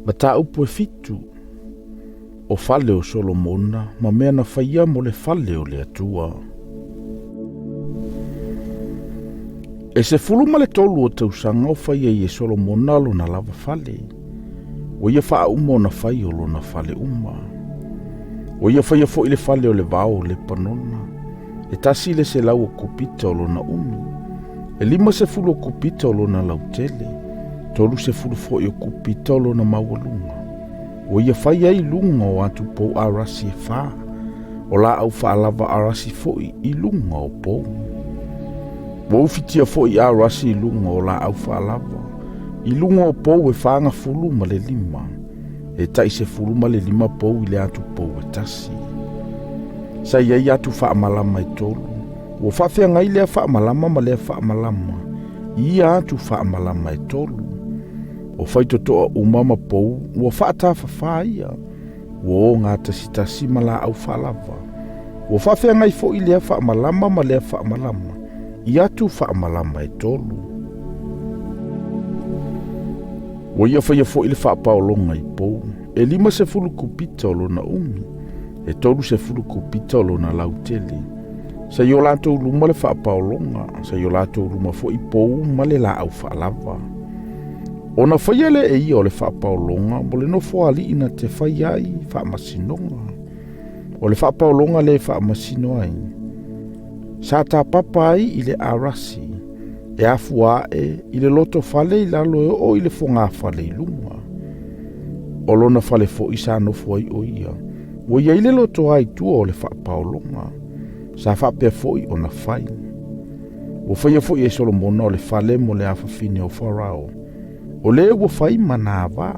Mataupu e fitu, o fale o Solomona ma mea na faia mo le fale o le Atua. E 13 o tausaga o faia i e Solomona lona lava fale. Ua ia faauma ona fai o lona fale uma. Ua ia faia foi le fale o le vao o Lepanona. E 100 o kupita o lona umi. E 50 o kupita o lona lautele. 30 foi o kupita o lona maualuga. Ua ia fai ai luga o atu pou arasi e 4. O laau faalava arasi foi i luga o pou. Ua ufitia foi arasi i luga o laau faalava. I luga o pou e 45. E tai 15 pou i le atu pou e tasi. Sa iai atu faamalama e 3. Ua faafeagai lea faamalama ma lea faamalama. I ia atu faamalama e 3. O faitotoa uma ma pou ua faatafafā ia. Ua o ngā tasitasi ma laau faalava. Ua faafeagai foi lea faamalama ma lea faamalama. I atu faamalama e 3. Ua ia faia foi le faapaologa i pou. E 50 kupita o lona umi. E 30 kupita o lona lautele. Sa i o latou luma le faapaologa. Sa i o latou luma foi pou ma le laau faalava. Ona faia le e ia o le faapaologa mo le nofo alii na te fai ai faamasinoga. O le faapaologa le faamasino ai. Sa tapapa ai i le arasi. E afua ae i le loto fale i lalo e oo i le foga fale i luga. O lona fale foi sa nofo ai o ia. Ua iai le loto ai tua o le faapaologa. Sa faapea foi ona fai. Ua faia foi e Solomona o le fale mo le afafine o Farao. O le ua fai ma nā vā.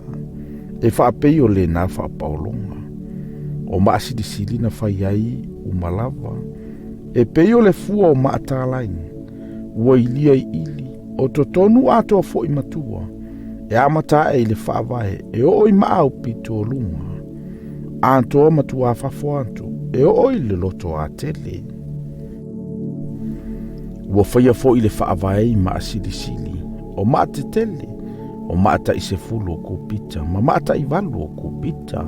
E faapei o le nā faapaologa. O maasilisili na fai ai umalava. E pei o le fua o maatalai. Ua ilia i ili. O totonu atoa foi matua. E amata e i le faavae. E oo i maau pito o luga. Atoa matua fafo atu. E oo i le loto a tele. Ua faia foi le faavae i maasilisili. O maatetele. O maatai 10 o kupita. Ma maatai 8 o kupita.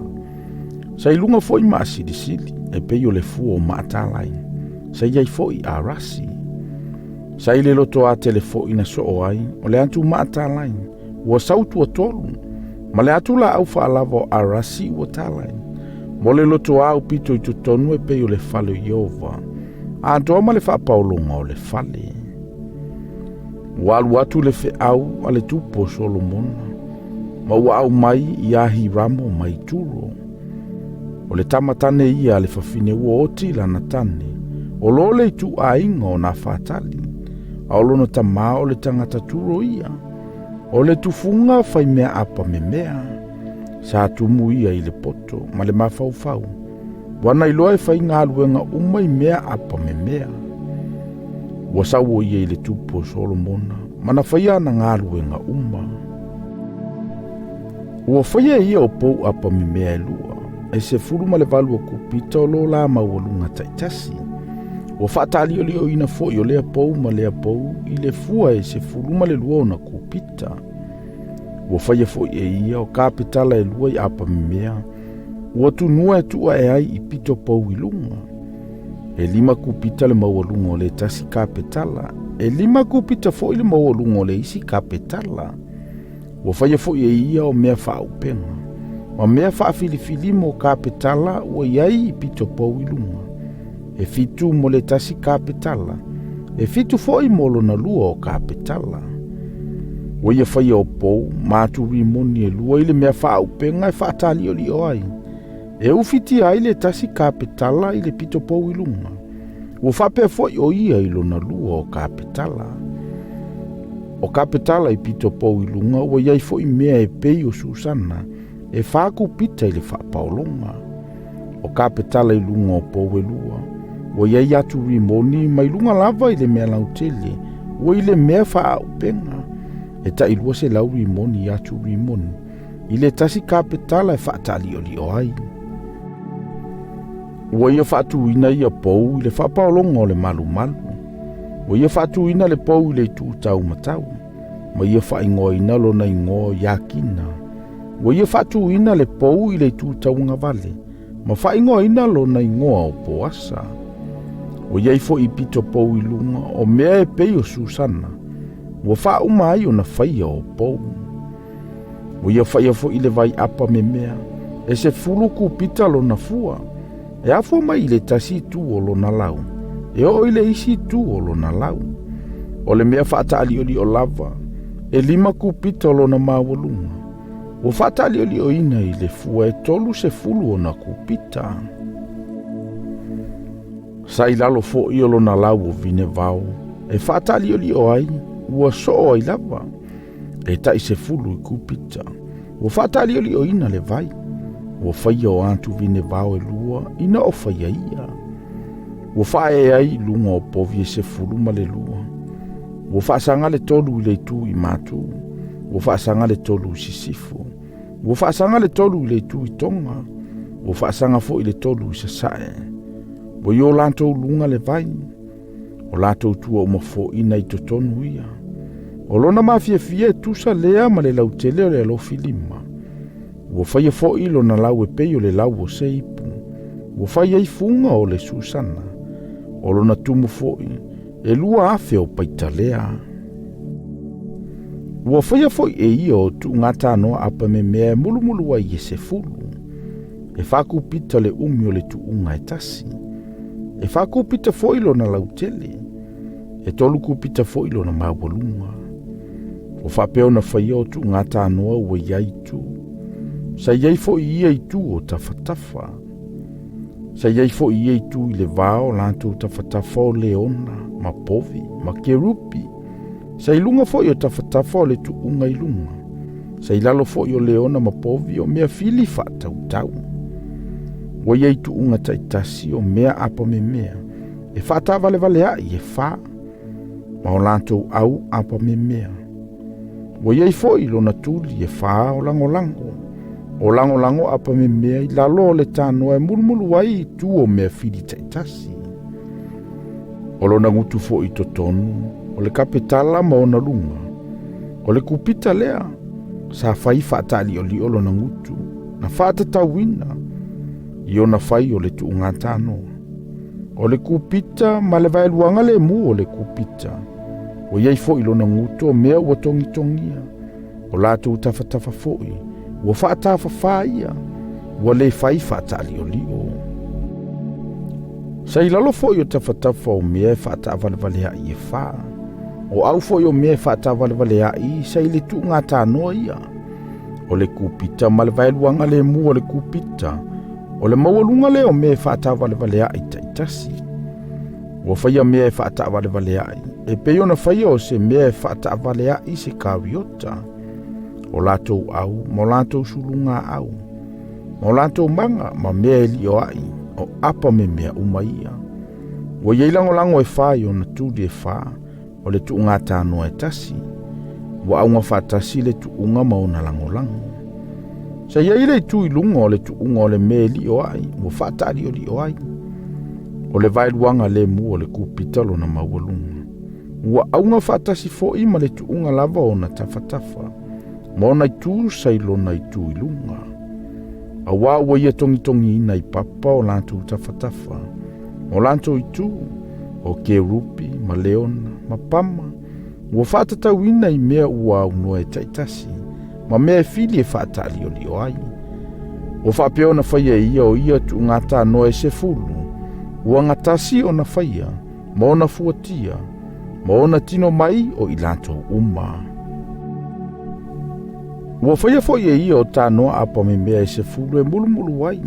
Sa i luga foi maasilisili. E pei o le fua o maatalai. Sa iai foi arasi. Sa i le loto a tele foi na soo ai. O le atu maatalai. Ua sautua 3. Ma le atu la au faalava o arasi ua talai. Mo le loto au pito i totonu e pei o le fale o Iova. Atoa ma le faapaologa o le fale. Ua alu atu le feau a le tupu o Solomona. Ma ua au mai i a Hiramo mai Turo. O le tamatane ia a le fafine ua oti lana tane. O lo le itu aiga o nā whātali. A o lona tamā o le tangata Turo ia. O le tufunga whai mea apa me mea. Sa tumu ia i le poto ma le mafaufau. Wana iloa e whai ngā luenga uma i mea apa me mea. Ua sau o ia i le tupu o Solomona. Mana whai ana ngā luenga uma. Ua whaia ia o pou apa me mea e lua. E 18 o kupita o lo la maualuga taitasi. Ua whaataliolio ina foi o lea pou ma lea pou i le fua e 12 ona kupita. Ua whaia foi e ia o kapetala e lua i apa me mea. Ua tunua e tua e ai i pito pou i lunga. E 5 kupita le maualuga o le tasi kapetala. E 5 kupita foi le maualuga o le isi kapetala. Ua whaia foi e ia o mea whaaupenga. Ma mea whaafilifili mo kapetala ua iai i pito pou i lunga. E 7 mo le tasi kapetala. E 7 foi mo lona lua o kapetala. Ua ia whaia o pou, mātu rimoni e lua i le mea whaaupenga e whaataliolio ai. E ufitia ai le tasi kapetala i le pito pou i lunga. Ua whapea foi o ia i lona lua o kapetala. O kapetala i pito pou i lunga ua iai foi mea e pei o Susana e 4 kupita i le whaapaolonga. O kapetala i lunga o pou e lua. Ua iai atu rimoni mai lunga lava i le mea lautele. Ua i le mea whaaupenga. E tai 200 rimoni atu rimoni. I le tasi kapetala e whaataliolio ai. Ua ia whaatuina ia pou i le whaapaolonga o le malumalu. Ua ia whaatuina le pou i le itu tau matau. Ma ia whaingoa ina lona ingoa Iakina. Ua ia faatuina le pou i le itu tauagavale, ma faaigoaina lona igoa o Poasa. Ua i ai foi i pito pou i luga o mea e pei o Susana, ua faauma ai ona faia o pou. Ua ia faia foi le vai apa memea, e 10 kupita lona fua, e afua mai i le tasi itu o lona lau, e oo i le isi itu o lona lau. O le mea faataaliolio lava, e 5 kupita o lona maualuga. Ua faataaliolioina i le fua e 30 ona kupita. Sa i lalo foi o lona lau o vinevao, e faataaliolio ai, ua soo ai lava, e tai 10 i kupita. Ua faataaliolioina le vai, ua faia o atu vinevao e 2 ina o faia ia. Ua faaee ai i luga o povi e 12. Ua faasaga le 3 i le itu i matu, ua faasaga le 3 i sisifo, ua faasaga le 3 i le itu i tonga, ua faasaga foi le 3 i sasae. Ua i o latou luga le vai, o latou tua uma foi na i totonu ia. O lona mafiafia e tusa lea ma le lautele o le alofi 5. Ua faia foi lona lau e pei o le lau o se ipu. Ua fai ai fuga o le Susana. O lona tumu foi e 2,000 o paitalea. Ua faia foi e ia o tuugatanoa apa memea e mulumulu ai e 10. E 4 kupita le umi o le tuuga e tasi. E 4 kupita foi lona lautele. E 3 kupita foi lona maualuga. Ua faapea ona faia o tuugatanoa ua i ai itu. Sa i ai foi ia itu o tafatafa. Sa i ai foi ia itu i le va o latou tafatafa o leona, ma povi, ma kerupi. Sa i luga foi o tafatafa o le tuuga i luga. Sa i lalo foi o leona ma povi o mea fili faatautau. Ua i ai tuuga taitasi o mea apa memea, e faatavalevaleai e 4, ma o latou au apa memea. Ua i ai foi lona tuli e 4 o lagolago. O lagolago apa memea i lalo o le tanoa e mulumulu ai i tu o mea fili taitasi. O lona gutu foi i totonu, o le kapetala ma ona luga. O le kupita lea, sa fai faataaliolio lona gutu, na faatatauina i ona fai o le tuugatanoa. O le kupita ma le vaeluaga le mu o le kupita. Ua i ai foi lona gutu o mea ua togitogia. O latou tafatafa foi, ua faatafafā ia, ua le fai faataaliolio. Sa i lalo foi o tafatafa o mea e faataavalevaleai e 4. O au foi o mea e faataavalevaleai sa i le tuugatanoa ia. O le kupita ma le vaeluaga le mu o le kupita, o le maualuga lea o mea e faataavalevaleai taitasi. Ua faia mea e faataavalevaleai, e pei ona faia o se mea e faataavaleai se kariota. O latou au ma o latou suluga au, ma o latou maga ma mea e lioai, o apa me mea uma ia. Ua i ai lagolago e 4 i ona tuli e 4, o le tuugatanoa e tasi. Ua auga faatasi le tuuga ma ona lagolago. Sa i ai le itu i luga o le tuuga o le mea e lioai, ua faataaliolio ai. O le vaeluaga le mu o le kupita lona maualuga. Ua auga faatasi foi ma le tuuga lava ona tafatafa, ma ona itu sa i lona itu i luga. Auā ua ia togitogiina i papa o latou tafatafa, o latou itu, o kerupi, ma leona, ma pama, ua faatatauina i mea ua aunoa e taitasi, ma mea e fili e faataaliolio ai. Ua faapea ona faia e ia o ia tuugatanoa e 10, ua gatasi ona faia, ma ona fuatia, ma ona tino mai o i latou uma. Ua faia foi e ia o tanoa apa memea e 10 e mulumulu ai,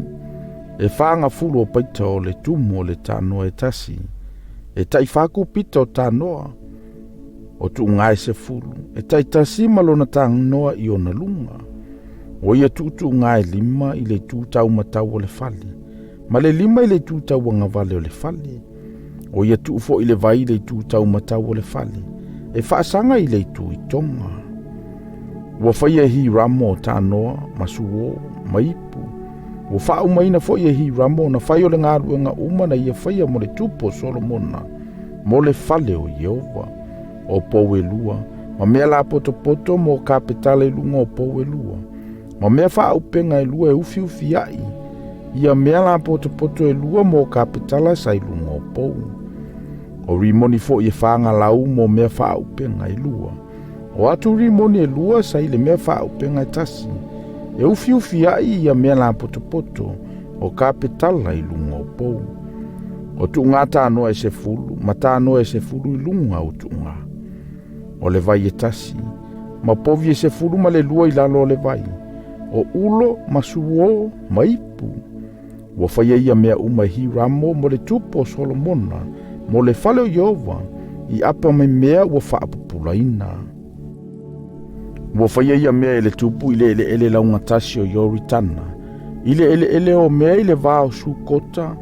e 40 o paita o le tumu o le tanoa e tasi, e tai 4 kupita o tanoa, o tuuga e 10, e taitasi ma lona tanoa i ona luga. O ia tuutuuga e 5 i le itu taumatau o le fale, ma le 5 i le itu tauagavale o le fale. O ia tuu foi le vai i le itu taumatau o le fale, e faasaga i le itu i tonga. Ua faia e Hiramo o tanoa, ma suo, ma ipu. Ua faaumaina foi e Hiramo na fai o le galuega uma na ia faia mo le tupu o Solomona, mo le fale o Ieova, o pou e 2, ma mea lapotopoto mo kapetala i luga o pou e 2. Ma mea faaupega e lua e ufiufiaʻi ia mea lapotopoto e lua mo kapetala sa i luga o pou. O rimoni foi e fagalau mo mea faaupega e lua. O atu rimoni e lua sa i le mea faaupega e tasi, e ufiufiaʻi ia mea lapotopoto o kapetala i luga o pou. O tuuga tanoa e 10, ma tanoa e 10 i luga o tuuga. O le vai e tasi, ma povi e 12 i lalo o le vai, o ulo ma suo ma ipu. Ua faia ia mea uma e Hiramo mo le tupu o Solomona, mo le fale o Ieova, i apa mai mea ua faapupulaina. Ua faia ia mea e le tupu i le eleele laugatasi o Ioritana, i le eleele o mea i le va o Sukota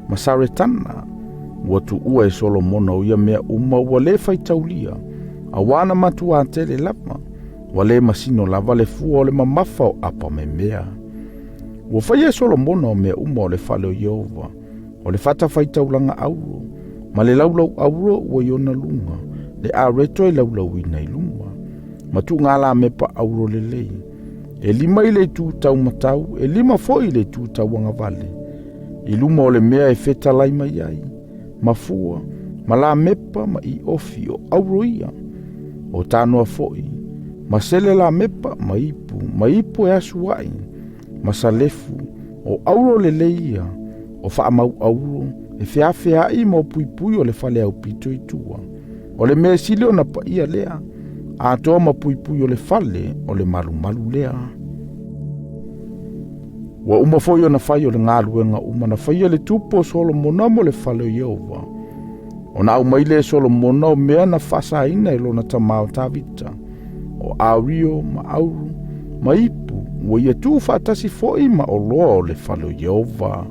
ma Saretana. Ua tuua e Solomona o ia mea uma ua le faitaulia, auā na matuā tele lava, ua le masino lava le fua o le mamafa o apa mai mea. Ua faia e Solomona o mea uma o le fale o Ieova, o le fata faitaulaga auro, ma le laulau auro ua i ona luga, le areto e laulauina i luma, ma tuuga lamepa auro lelei, e 5 i le itu taumatau, e 5 foi i le itu tauagavale, i luma o le mea e fetalai mai ai, ma fua, ma lamepa ma iofi o auro ia, o tanoa foi, ma sele lamepa ma ipu e asuai, ma salefu, o auro lelei ia, o faamau auro, e feafeai ma o puipui o le fale au pito i tua. O le mea sili ona paia lea, atoa ma puipui o le fale o le malumalu lea. Ua uma foi ona fai o le galuega uma na faia le tupu o Solomona mo le fale o Ieova. Ona aumai lea e Solomona o mea na faasaina e lona tamā o Tavita, o aurio ma auro ma ipu, ua ia tuufaatasi foi ma oloa o le fale o Ieova.